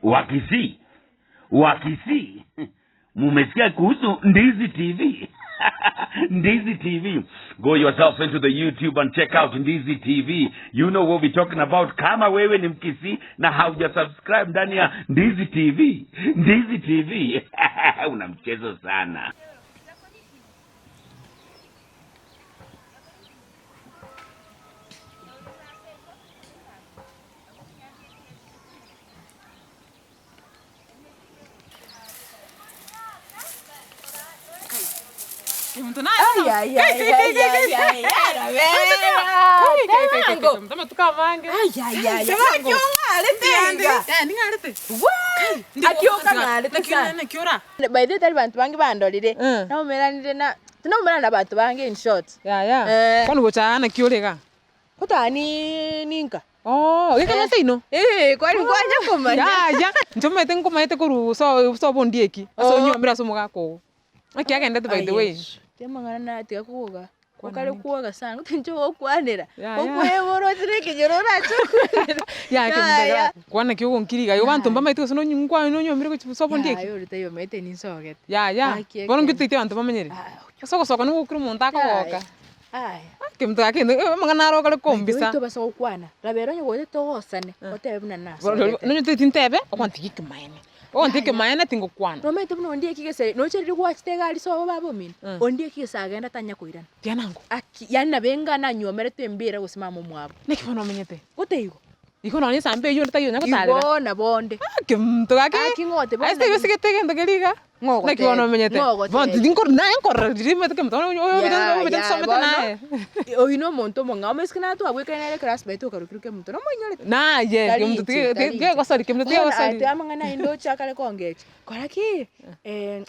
Wakisii Wakisii mumesikia kuhusu Ndizi TV? Ndizi TV. Go yourself into the YouTube and check out Ndizi TV. You know what we're talking about. Kama wewe ni Mkisii na hauja subscribe ndani ya Ndizi TV, Ndizi TV una mchezo sana. By the way tari banto bange bandorire, naumeranire na tinaumerana na banto bange in short. Yaya, bono gocha aa naki ore igaa? Gotani ninka. Oo, geka Eh. noseino? Eh, kwani kwanya komanya. Yaya, inche omanyete nkomaete korwa so sobo ondieki, ase Oo. onyuomire ase omogaka oo. Naki agendete by the way. Amang'ana natiga kogoka, Kwana okare nini? kwoga sana, otinche gokwanera, Yaya. okwebora ochire ekenyoro orache okwanera. Yaya Yaya. kembe kwana ki ogonkira iga, igo abanto mbamaete gose nonyu nkwa nonyuomire gochia sobo ondieki. Yaya ore taiyo omanyete ninsogete. Yaya, Gaki bono ekero. nki otaete abanto bamenyere? Ah, Ase ogosoka nigo okire omonto akogoka. Aya. Kemto gaki amang'ana aro okare kombisa. Tobasa gokwana, rabera onye goetete togosane, otebe buna nasogete. Nonye teti ntebe, ogontigi ekemanyeene, ogontigi ekemanyeene tingokwana. Nomanyete buna onde ekegese, noche riria gwachete egari sobo baba omino, onde ekegese agenda tanya koirana. Tiana ango. Aki, yaani nabo enga nanywomerete embera gose mama omwabo. Naki bono omenyete? Goteigo. Igo nonya esambe eywo onde taiyo onya gotarera. Igo nabo onde. Kemto gaki, Aki ng'ogoteba aye buna taiyo osigete egento keria iga. Naki bono omenyete? Bono tindi nkorora naye nkorora riria omanyete kemto bono oyo Ya, obete ya, tusomete bono, naye. oyio na omonto omong'ao omanyete naye twabwekaine nere eclassmate okarokirwe kemunto nomoinyorete? Naye Tari kemto inche, tiga tari inche. tigegosori kemto Bono aye tigegosori. tiga amang'ana aye ndoche akare kongecha, kora ki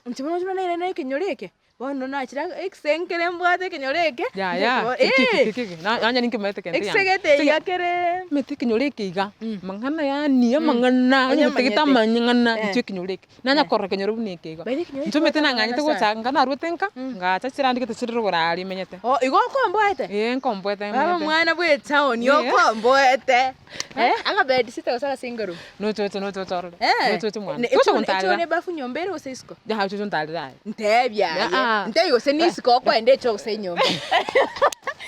inche bono buna nairana ekenyoro eke, bono nachire ekise nkere mbwate ekenyoro eke, Yaya, eh, kiki nonya ninki omanyete kende ekise gete iga kere. Omanyete ekenyoro eke iga, amang'ana yaani amang'ana, Onye onye gotagete omanyete. amang'ana Eh. inche ekenyoro eke. Nanya korora ekenyoro buna eke igo. By the way ekenyoro Inche omanyete ekio nang'anyete sana. gocha nka narwete nka, ngacha chirandegete chire rogoro aria menyete. Oh, igo okomboete? Ee nkomboete Baba menyete. omwana bwe etown Ee. okomboete. Eh, aka bed sitter gose agasingle room? Nochoche nochoche orore. Eh. Nochoche mwane. Ne- Tocha echo- gontarera. echo ne ebafu nyomba ere gose isiko? Yaha ochoche ontarere aye. Ntebia aye. Ah. Ntebia gose nisiko okoenda echo gose enyomba.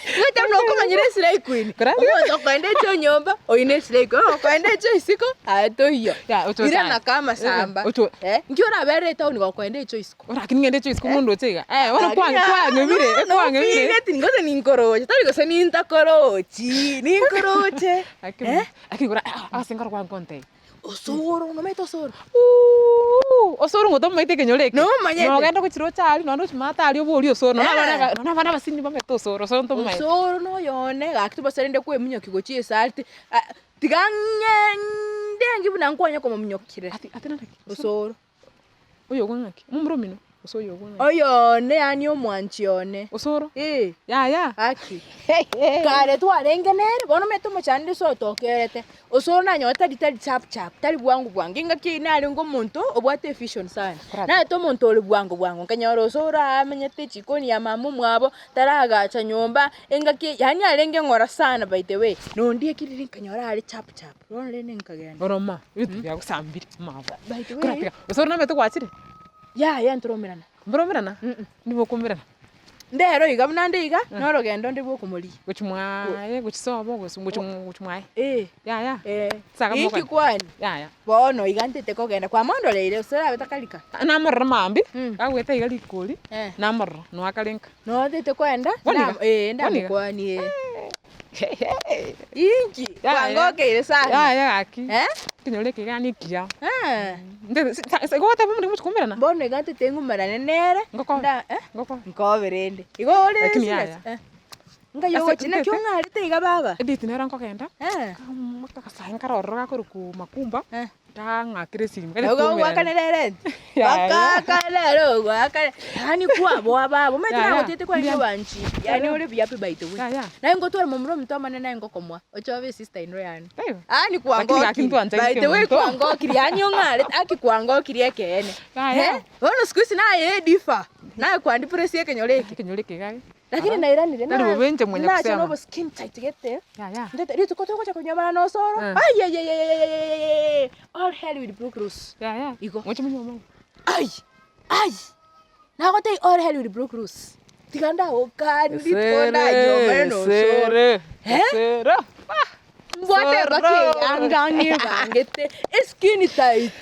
Omanyete buna okomanyera esirai queen. Korende- Omonto okoenda echo nyomba, oyio ne esirai queen. Oyo okoenda echo isiko, aye toiyo. Ya, ochoche Irana aye. kamasamba. Eh, ocho- Eh, nki orabere etown gokoenda echo isiko? Lakini ng'ende echo isiko mondoche iga. Eh, bono Lakini kwang- kwang'ebire, no, no, ekwang'ebire. opineti, gose ninkoroche, tari gose nintakorochi, ninkoroche. Lakini, Eh? lakini kora ase nkoro kwankontebia. Osoro, nomanyete osoro? Uuuh osoro ng'o tomaete ekenyoro eke? Nomomanyete? Nogenda gochia roche aria nonye gochia maate aria oborie osoro nonye abana Eh. aba nonye abana abasinyo bamaete osoro, osoro ntomomaete. Osoro noyone gaki tobasa rende kweminyokia gochia esarti, ah tiga ng'e ndenge buna nkwanya komominyokire. Ati ati nare ki? Osoro. Oyo okwo ng'aki? Momura omino? Gose oyo okwo ng'aki? Oyone yaani omwanchi one. Osoro? Eh. Yaya. Gaki. Kare twarenge nere, bono omanyete omochandire ase otokerete, osoro nanyora tari tari chap chap, tari bwango bwango, engaki eyio narenge omonto obwate evision sana. Naete omonto ore bwango bwango, nkanyora osoro aa amenyete echikoni ya mama omwabo, taragacha nyomba, engaki eye yaani arenge ng'ora sana by the way, nonde ekiriri nkanyora are chap chap. Bono rende nkagenda. Oroma, ebinto biagosambire amabwa. By the way. Koratiga, osoro namanyete gwachire? Yaya ntoroumerana. Mboraumerana? Nigo okoumerana? Ndero iga buna nde iga, norogendo nde bwokomorigia. Gochia mwaye, gochia sobo, gose gochia gochia mwaye? Eh. Yaya? Eh. Saga Inki mokogenda? kwani? Yaya. Bono iga ntete kogenda, kwamondoreire gose orabe takarika? Namorora mambia, Mm. gagweta iga rikori, Eh. namorora, noakare nka. Notete koenda, Bono iga? ndam- eh, Bono iga? ndamokwanie. Inki? Yaya. Kwangokeire sana. Yaya gaki. Eh? Ekenyoro eke iga nekiya. Eh. Nde- si- sa- sa- igo goteba omonto mochikomerana? Bono iga ntete ng'umerane nere. Ngokobe. Nda- eh? Ngokobe. Nkobe rende. Igo ore Lakini serious? yaya. Eh. Ngai Ase ogochi naki ntete- ong'arete iga baba? Edate nero nkogenda, Eh. agasae nkare ororo gakorokwa Makumba, Eh. Kang'akera esimi. Nabo ogoakanera erenti? Yaya. Bakaakana ere ogoakana. Yaani kwaboa baba, omanyete Yaya. nagotete kwarenge obanchi, yaani ore buya pi by the way. Yaya. Naye ngotwara momura ominto omonene naye ngokomoa, ochobe esister in law yane. Taibo. Yaani Lakini gaki kwangokiri. ntwanchaine By the way kemonto. kwangokiri, yaani ong'arete, aki kwangokiri ekeene. Yaya. Eh, bono siku hizi naye edifa, naye kwandipresia ekenyoro eke. Ekenyoro eke iga. Lakini nairanire Tari bobe inche mwenye nacha kusema. nobo skin tight gete. Yaya. Ndete rituko togocha konyomana na osoro. Eh. Ayayayayayayayayay. All hell will broke loose. Yaya. Igo. Moche monyomane. Ai! Ai! Nagotebia all hell will broke loose. Tiga ndagokani rituko ndanyomane na osoro. Esere. Eh? Esere. Mbwate Soro. mpaka eyanga ng'ebangete, eskin tight,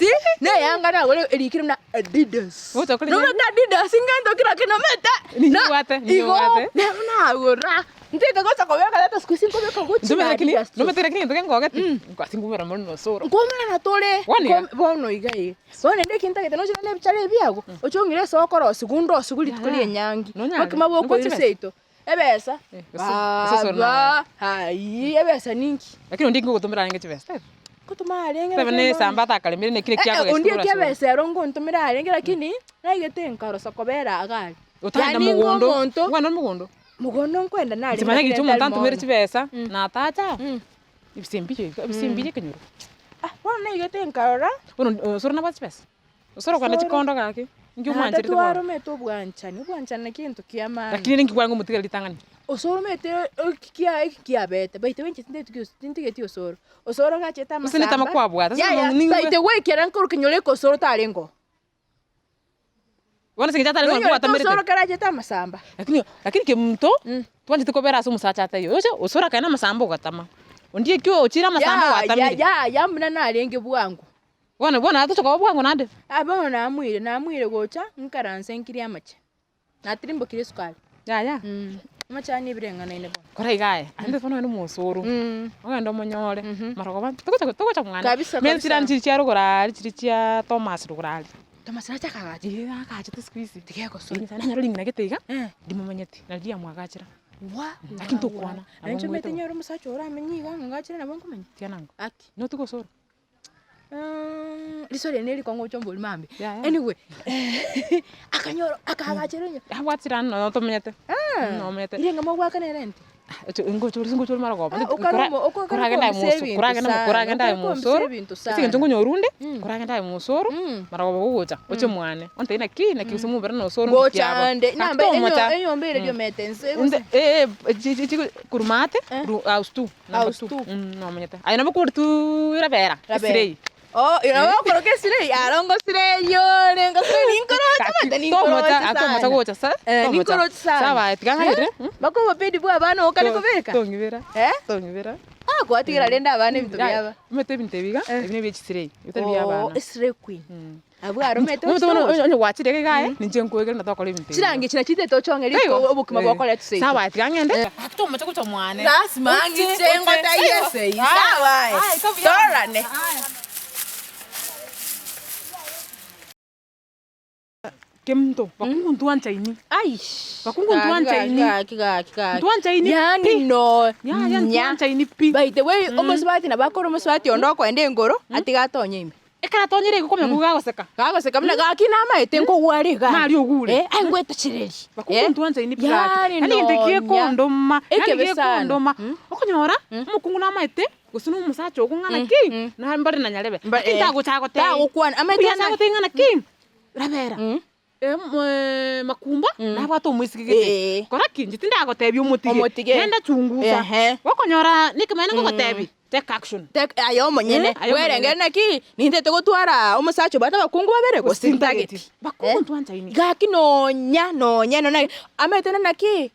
na eyanga nagora erikire buna Adidas. Gocha kore Nomanyete Adidas ngento kera kende nomanyete Ninyebwate, igo ninyebwate. nero nagora, ntete gocha kobeka tata siku hizi nkobeka Gucci Ntomanyete na lakini, Adidas tu. nomanyete lakini gento kengogeti, ase nkoumera mono na osoro. Nkomerana tore, Bono iga. nko- bono iga eh. Bono naende ekinto ntagete noche naende ebichara ebi biago, oche ong'ire ase okorosia ndosiwe rituko Yaya. ria enyangi. Nonyare. Bokima Nkochi bokoira besa. seito. Ebesa, Eh, gose- gose osoro baba, aii ebesa ninki? Lakini onde nkogotomera arenge chibesa, taibo? Nkotoma arenge Tebe lakini ne bono- esamba atakaremire neki neki Eh, eh, akogesa onde korwa eki ase ore. ebesa ero ngontomera arenge lakini, naigete nkarosa kobera iga aria. Otagenda Yaani ng'a mogondo, omonto, kwagenda mogondo? mogondo nkoenda nare Inche manya lakini gicha omonto ntari antomere mono. chibesa, natacha, Mm. ebise mbiyo iga, ebise mbiyo ekenyoro. Ah, bono naigete nkarora, Bono osoro nabwate chibesa? Osoro kogenda Osoro. chikondo gaki, inki Tata omwancherete bono? twaromete obwanchani, obwanchani naki egento kia maana. Lakini ere inki kwarenge omotigari ritang'ani? Osoromete eki kia eki kiabete, by the way inche tintageti gose tintigeti osoro. Osoro gachete Gose netama amasamba, kwabwate, ase yaya, ningwe- by the way ekero nkoruka nyora eke osoro tarenge oo. Bono ase eng'encho atarenge Nonyorete gwatamerete. osoro kero achete amasamba. Lakini lakini kemunto, Mm. twanchete kobera ase omosacha ataiyo, oche osoro akaenda amasamba ogatama. Ondieki ochire amasamba Yaya gwatamire. yaya buna narenge bwango. Bono bono atoche koba bwango naende. Ah bono namuire, namuire gocha, nkaranse nkirie amache. Natirimbokire esukari. Yaya. Amache aya nibire eng'anaine bono. Kora iga aye, aye bono ogende omosoro, ogende omonyore, marogoba togocha togocha mwane. Kabisa, Meri kabisa. chirani chiria chia rogoro aria chiria chia Thomas rogoro aria. Thomas nache akagacha? Eeh agachete siku hizi. Tiga egosoa. Eeh nanyora ring'ina gete iga, Eh. ndimomanyeti, nari riamwagachera. Wa! Lakini tokwana, Nainche nabo omanyete ngoeta nyore omosacha oramenye iga ng'a ngachire nabo nkomanya. Tiga nango. Aki. Notige osoro. Riso riria nerikong'u gocha ombori mambia. Yaya. Anyway, akanyora akagachera onye. Abwate chirani nonya tomenyete. Nomenyete. Ire ng'a mogwakana erent? Ngocha ore ngocha ore marogoba. Ah, okare omo- okare Koragenda aye kombisa moso- ebinto koragenda mo- sana, koragenda aye okare kombisa mosoro. ebinto Ase eng'encho sana. nkonyora onde, koragenda aye mosoro, marogoba gogocha, oche mwane. Ontebie naki, naki gose mobere na osoro nki kiabo. Ngocha nde, Gaki namba tomocha. enyomba ere riomete nse Nde gose? eh eh chi chi korwa maate, house two. Number House two. two. Mm, nomanyete. Aye nabo kore tu rabera, Rabera. esirei. Oh, nabo okoroka esirei, aro ngosirei ore, ngosirei ninkoroche Gaki, omanyete ninkoroche tomocha, ah, tomocha sana. gocha sa, Eh, tomocha. ninkoroche sana. Sawa aye, tiga ng'aire, mm. Mpaka obobedi bwa abana okare kobeka? Tong'ibera, Eh? tong'ibera. Ah, kwatigera rende abana ebinto biaba. Omanyete ebinto ebi iga, ebi nebia chisirei, bitari bia Oh, abana. esirei queen. Abwo aromete Omanyete bono ochi onye gwachire iga iga aye, ninche nkoegere na tokora ebinto ebi. Chirangi echi nachio chitaete ochong'e Taigo? riko obokima Eh. bwakora etuseito. Sawa aye, tiga ng'ende. Tomocha gocha mwane. Lasima ng'iche ngotaiye esei. Sawa aye. Tororane. Kemunto, bakungu ntwanchaini. Ai. Bakungu ntwanchaini. Gaki gaki gaki. Ntwanchaini Yani pi. no. Yaya Nya. ntwanchaini pi. By the way, omosubati nabo akore omosubati onde okoenda engoro, atiga atonye ime. Ekero atonyire igo komenya koigwa gagoseka. Gagoseka buna gaki namaete nkogware iga. Nari ogure. Eh, aye ngwetochereri. Bakungu ntwanchaini pi gaki. Yaani Yaani egento nonya. gekondoma, yaani Ekebe sana. gekondoma. Okonyora, omokungu namaete, gose na omosacha ogo ng'a naki, na mbare na nyarebe. Mba- Lakini eh. tagocha agotebie. Tagokwana, amaete Mbuya ase- nagotebia ng'a naki, rabera. Makumba, nabwate omoiseke gete. Eh. Kora ki? Inche tindagotebia omotige. Omotige. Genda chungusa. Ehe. Gokonyora nekemanyererio nkogotebia, take action. Take aye omonyene, Eh, aye omonyene. bwerengere naki, nintete gotwara omosacha obwate abakungu babere gose ntageti. Bakungu ntwanchaini. Gaki nonya nonya nonya amaete naki,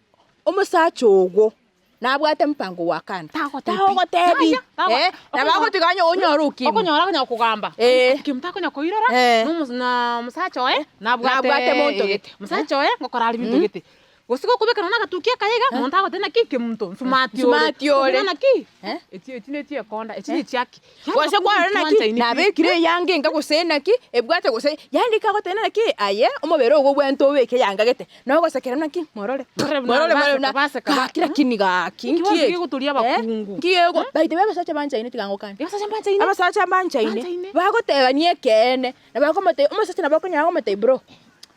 omosacha ogo. Nabwate mpango gwa kando. Tagotebi. Tagotebi. Yaya, tago- Eh, nabo agotiga onye onyore ukimwi. Okonyora akonya kogamba. Eh. Kemunto akonya koirora, Eh. na omo- na omosacha oye, nabwate Nabwate monto eh, gete. Omosacha oye, ngokora are binto gete. Gose gokobeka nonya na agatuki akaye iga, monto agoteba naki kemunto, nsumati ore. Nsumati ore. Okobuna naki, Eh. echi echi ne chiekonda, echi ne chiaki. Gose kwarora naki, nabekire eyanga enga gose naki, ebwate gose, yaani kagoteba naki, aye, omobere ogo obwenerete obeke eyanga gete. Nogosekera naki, morore, Morore buna morore baseka, buna baseka, ba- gaki lakini gaki, Inki nki bono eke? kegotoria Eh, abakungu? nki gego- by the way abasacha banchaine tiga ngokane. Abasacha mbanchaine? Abasacha mbanchaine, Banchaine. bagotebania ekeene, na bakomotebia, omosacha nabo okonyara komotebia bro,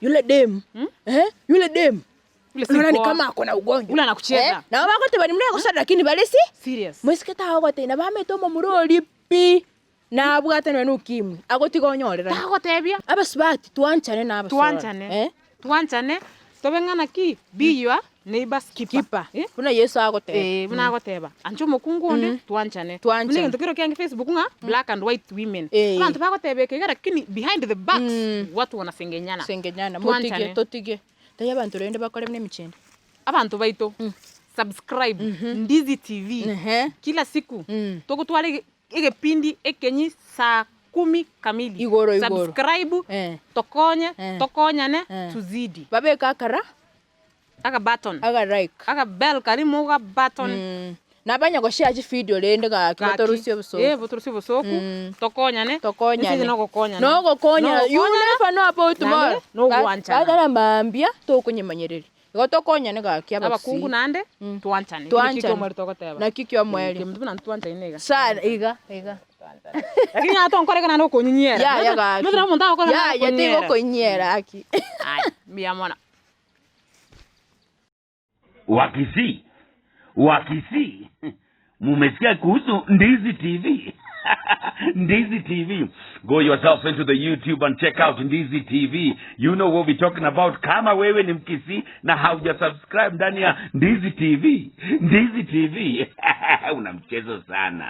yule dem, eh, yule dem, Ule si unaona ni poa. kama ako na ugonjwa. Ule anakucheza. Eh, nabo bagotebania buna egosara lakini bare si Serious. moiseke tagogotebia nabo amaete omomura oria pi, nabwate nonya na ukimwi, agotiga onyorerane. ' Tagotebia. Abasubati twanchane na abasorore. Twanchane. Eh. Twanchane, tobe ng'a naki, be your. Neighbour skipper. Skipper. Eh? Buna Yeso agoteba. Eh, buna agoteba, ancha omokungu onde, twanchane. Twanchane. Buna egento kero kiange Facebook ng'a black and white women. Eh. Abanto bagoteba eke iga lakini behind the backs, watu wanasengenyana. Sengenyana, motige, Twanchane. totige. Tari abanto rende bakore buna emichende. Abanto baito, subscribe, Ndizi TV, Ehe. kila siku, togotwara ege- egepindi ekenyi saa kumi kamili. Igoro, igoro. Subscribe, Eh. tokonye, Eh. tokonyane, Eh. tuzidi. Babeke akara, Aga button. aga like. Aga bell kari moga button. Mm. Nabanya goshare chivideo rende gaki Gaki. batorusie obosoku. Eh, botorusie obosoku. Tokonyane. Tokonyane. Inse nogokonyana. Nogokonyana. You never know about tomorrow. Naende nogwanchana. Gatara mambia tokonyemanyereri. Igo tokonyane gaki Abakungu abagusii. naende twanchane. Twanchane. Naki kiomweri togoteba. Naki kiomweri. Kemonto buna ntwanchaine iga. Sana iga iga. Lakini yaya tonkore iga naende okonyinyera. Yaya gaki. Omanyete omonto agokora naende Yaya okonyera. tigokonyera aki. Aya, mbuya mono. Wakisii, Wakisii, mumesikia kuhusu Ndizi TV? Ndizi TV. Go yourself into the YouTube and check out Ndizi TV. You know what we're talking about. Kama wewe ni Mkisii na hauja subscribe ndani ya Ndizi TV, Ndizi TV una mchezo sana.